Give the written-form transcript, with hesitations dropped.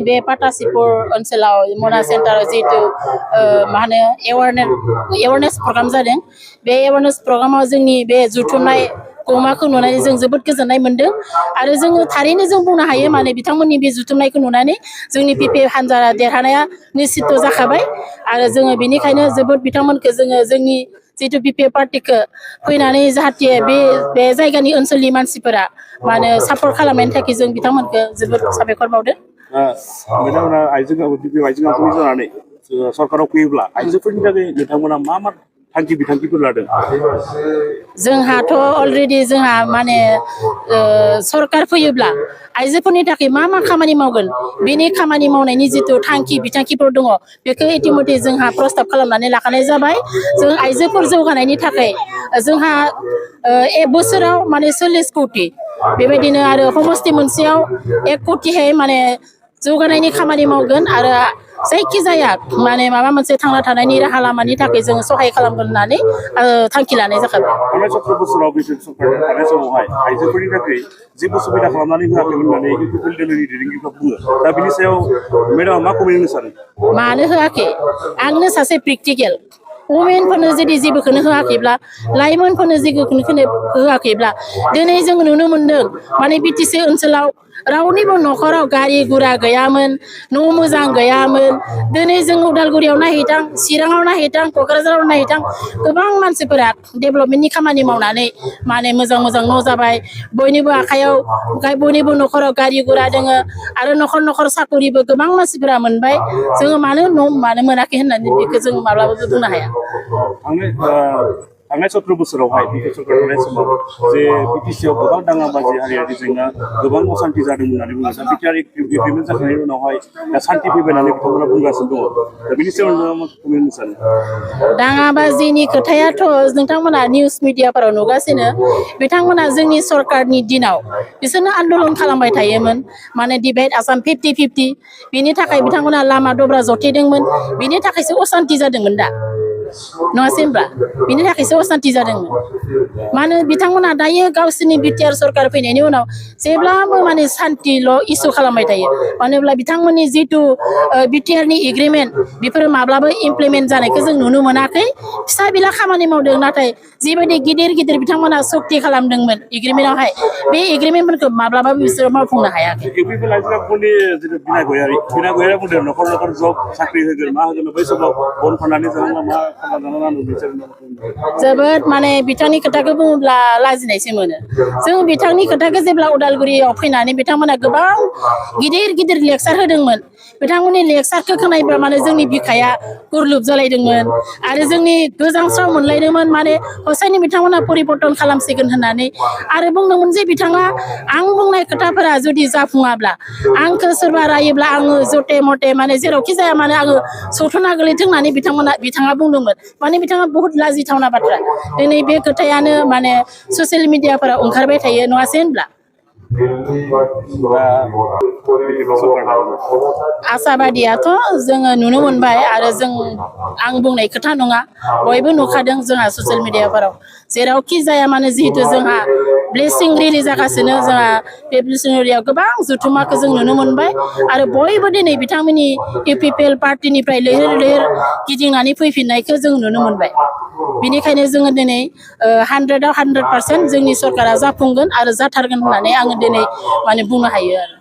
बे पाटासिपुर ओनसोलाव मना सेन्टाराव जिहेतु मा होनो एवारनेस प्रग्राम जादों बे एवारनेस प्रग्रामाव जोंनि बे जुथुमनाय गौमाखौ नुनानै जों जोबोद गोजोननाय मोनदों आरो जोङो थारैनो जों बुंनो हायो माने बिथांमोननि बे जुथुमनायखौ नुनानै जोंनि पिपि हानजा देरहानाया निश्चित जाखाबाय आरो जोङो बेनिखायनो जोबोद बिथांमोनखौ जोङो जोंनि जितु पिपि पार्टिखौ फैनानै जाहाथे बे जायगानि ओनसोलनि मानसिफोरा माने सापर्ट खालामनायनि थाखाय जों बिथांमोनखौ जोबोद साबायखर बावदों। बिथांमोना आइजोफोरखौ जानानै सरकाराव फैयोब्ला आइजोफोरनि थाखाय नोंथांमोना मा थांखि बिथांखिफोर लादों? जोंहाथ' अलरेडि जोंहा माने सरकार फैयोब्ला आइजोफोरनि थाखाय मा खामानि मावगोन बेनि खामानि मावनायनि जितु थांखि बिथांखिफोर दङ बेखौ इतिमধ্যे जोंहा प्रस्ताब खालामनानै लाखानाय जाबाय। जों आइजोफोर जौगानायनि थाखाय जोंहा बोसोराव माने 40 कोटि बेबायदिनो आरो समस्ति मोनसेयाव 1 कोटिहाय माने जौगानायनि खामानि मावगोन आरो जायखिजाया माने माबा मोनसे थांना थानायनि राहा लामानि थाखाय जों सहाय खालामगोन होननानै थांखि लानाय जाखाबाय। थांनाय 17 बोसोराव बिजेपि सरकार थानाय समावहाय आइजोफोरनि थाखाय जेबो सुबिदा खालामनानै होआखैमोन होननानै इउपिपिएल दोलोनि दैदेनगिरिफ्रा बुङो। दा बिनि सायाव मेडामा मा कमेन्ट होनो सानो? मानो होआखै आंनो सासे प्रेक्टिकेल वुमेनफोरनो जुदि जेबोखौनो होआखैब्ला लाइमोनफोरनो जेबोखौनो होआखैब्ला दिनै जों नुनो मोनदों माने बिटिसि ओनसोलाव रावनिबो न'खराव गारि गुरा गैयामोन, न' मोजां गैयामोन। दिनै जों उदालगुरियाव नायहैथां, चिराङाव नायहैथां, क'क्राझाराव नायहैथां गोबां मानसिफोरा डेभेलपमेन्टनि खामानि मावनानै माने मोजां न' जाबाय। बयनिबो आखायाव बयनिबो न'खराव गारि गुरा दोङो आरो न'खर साकरिबो गोबां मानसिफोरा मोनबाय। जोङो मानो मोनाखै होननानै बेखौ जों माब्लाबाबो बुंनो हाया। थांनाय 17 बोसोरावहाय बिजेपि सरकार थानाय समाव जे बिटिसिआव गोबां दाङाबाजि हारियारि जेंना गोबां असान्थि जादों होननानै बुङो। दा बिटिआर एग्रिमेन्ट जाखांनायनि उनावहाय दा सान्थि फैबाय होननानै बिथांमोना बुंगासिनो दङ। दा बिनि सायाव नोंथाङा मा कमेन्ट होनो सानो? दाङाबाजिनि खोथायाथ' नोंथांमोना निउस मिडियाफोराव नुगासिनो बिथांमोना जोंनि सरकारनि दिनाव बिसोरनो आन्दलन खालामबाय थायोमोन माने डिभाइड आसाम 50-50 बिनि थाखाय बिथांमोना लामा दब्रा जथेदोंमोन बिनि थाखायसो असान्थि जादोंमोन दा नङासै होनबा बिनि थाखायसो असान्थि जादोंमोन। मानो बिथांमोना दायो गावसोरनि बिटिआर सरकार फैनायनि उनाव जेब्लाबो माने सान्थिल' इसु खालामबाय थायो। मानो होनब्ला बिथांमोननि जिथु बिटिआरनि एग्रिमेन्ट बेफोरो माब्लाबा इमप्लिमेन्ट जानायखौ जों नुनो मोनाखै। फिसा बिला खामानि मावदों नाथाय जिबायदि गिदिर बिथांमोना सक्ति खालामदोंमोन एग्रिमेन्टआवहाय बे एग्रिमेन्टफोरखौ माब्लाबाबो बिसोरो मावफुंनो हायाखै। इउपिपिएल आइजोफोरनि जितु बिनाय गयारि बुंदों न'खर जब साख्रि होगोन मा होगोन बै समाव बन फाननानै जानांगौ मा खालामना जानांगौ जोबोद माने बिथांनि खोथाखौ बुङोब्ला लाजिनायसो मोनो। जों बिथांनि खोथाखौ जेब्ला उदालगुरियाव फैनानै बिथांमोना गोबां गिदिर लेक्सार होदोंमोन। बिथांमोननि लेक्सारखौ खोनायोब्ला माने जोंनि बिखाया गुरलुब जालायदोंमोन आरो जोंनि गोजांस्राव मोनलायदोंमोन माने हसायनि बिथांमोना परिबर्तन खालामसिगोन होननानै आरो बुंदोंमोन जे बिथाङा आं बुंनाय खोथाफोरा जुदि जाफुङाब्ला आंखौ सोरबा रायोब्ला आङो जथे मथे माने जेरावखि जाया माने आङो सौथुना गोलैथों होननानै बिथाङा बुंदोंमोन। माने बिथाङा बहुत लाजिथावना बाथ्रा। दिनै बे खोथायानो माने ससियेल मिडियाफोराव ओंखारबाय थायो नङासै होनब्ला? आसाबादियाथ' जोङो नुनो मोनबाय आरो आं बुंनाय खोथा नङा बयबो नुखादों जोंहा ससियेल मिडियाफोराव जेरावखि जाया मानो जिहेतु जोंहा ब्लेसिं रिलिज जागासिनो जोंहा बे ब्लेसिं रिलियाव गोबां जुथुमाखौ जों नुनो मोनबाय आरो बयबो दिनै बिथांमोननि इउपिपिएल पार्टिनिफ्राय लैहोर गिदिंनानै फैफिननायखौ जों नुनो मोनबाय। बिनिखायनो जोङो दिनै 100% जोंनि सरकारा जाफुंगोन आरो जाथारगोन होननानै आङो दिनै माने बुंनो हायो आरो।